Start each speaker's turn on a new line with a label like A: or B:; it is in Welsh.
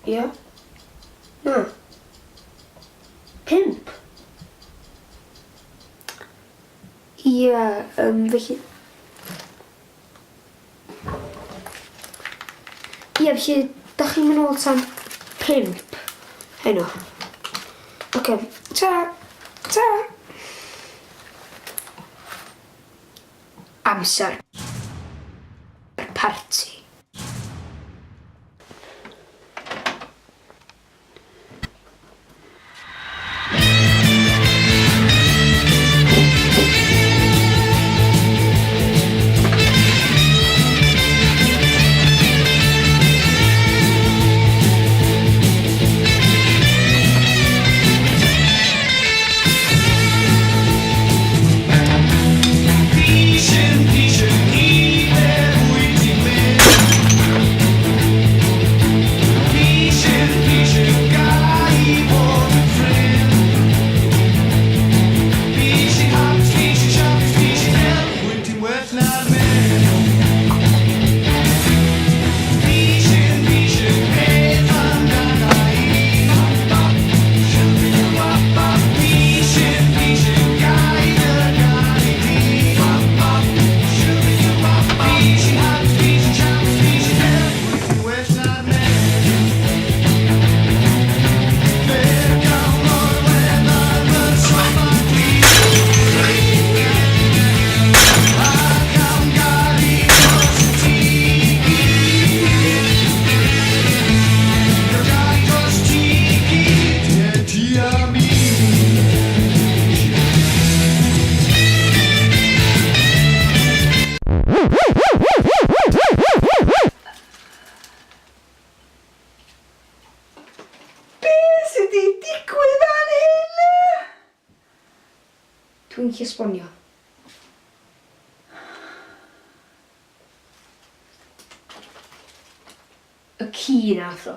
A: Ia? Na. 5? Ia, yym, felly... Ia, felly, dach chi'n mynd ôl tan 5 heno. Oce, ta! Ta! Amser parti.
B: Be sy 'di digwydd fan hyn?
A: Dwi'n gallu esbonio. Y ci nath o.